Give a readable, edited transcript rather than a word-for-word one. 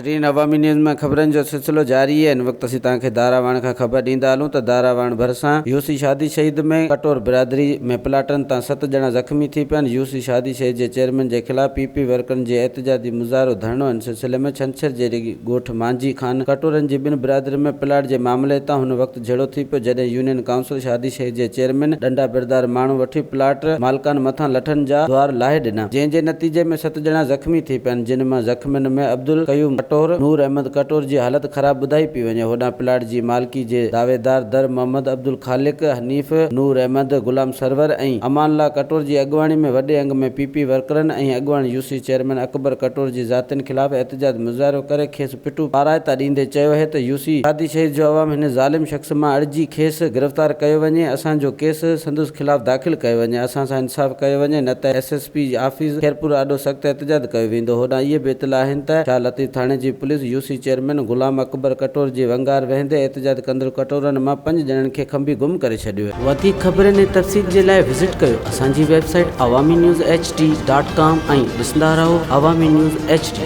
ناظرين عوامي نيوز ۾ خبرن جو سلسلو جاري آهي هن وقت اسين توهان کي داراواڻ کان خبر ڏيندا هلون ته داراواڻ ڀرسان يو سي شادي شهيد ۾ ڪٽور برادري ۾ پلاٽن تان ست ڄڻا زخمي ٿي پيا آهن يو سي شادي شهيد جي چيئرمين جي خلاف پي پي ورڪرن جي احتجاجي مظاهرو ڌرڻو ان سلسلي ۾ ڇنڇر جي ڳوٺ مانجهي خان ڪٽورن جي ٻن برادرين ۾ پلاٽ جي معاملي تان هن وقت جهيڙو ٿي پيو جڏهن يونين ڪائونسل شادي شهيد جي چيئرمين ڏنڊا بردار ماڻهو وٺي پلاٽ مالڪان مٿان لٺن جا دوار لاهي ڏنا جنهن جي نتيجي ۾ ست ڄڻا زخمي ٿي پيا جن مان زخمين ۾ عبدالقيوم ڪٽور، نور احمد ڪٽور جي حالت خراب ٻڌائي پئي وڃي هوڏانهن پلاٽ جي مالڪي جي دعويدار در محمد، عبدالخالق، حنيف، نور احمد، غلام سرور ۽ امان الله ڪٽور جي اڳواڻي ۾ وڏي انگ ۾ پي پي ورڪرن ۽ اڳواڻ يوسي چيئرمين اڪبر ڪٽور جي ذاتين خلاف احتجاج مظاهرو ڪري کيس پٽو پارائتا ڏيندي چيو اهي ته يوسي شادي شهيد جو عوام هن ظالم شخص مان اڙجي کيس گرفتار ڪيو وڃي اسان جو ڪيس سندس خلاف داخل ڪيو وڃي اسان سان انصاف ڪيو وڃي نه ته S S P office Khairpur آڏو سخت احتجاج ڪيو ويندو هوڏانهن اهي به اطلاع آهن ته شاهه لطيف ٿاڻي جي police UC chairman Ghulam Akbar Kator جي ونگار وهندي احتجاج ڪندڙ ڪٽورن مان پنج ڄڻن کي کنڀي گم ڪري ڇڏيو. وڌيڪ خبرن ۽ تفصيل جي لاء وزٽ ڪيو اسان جي website Awami news H D dot com ۽ ڏسندا رهو عوامي نيوز ايڇ ڊي.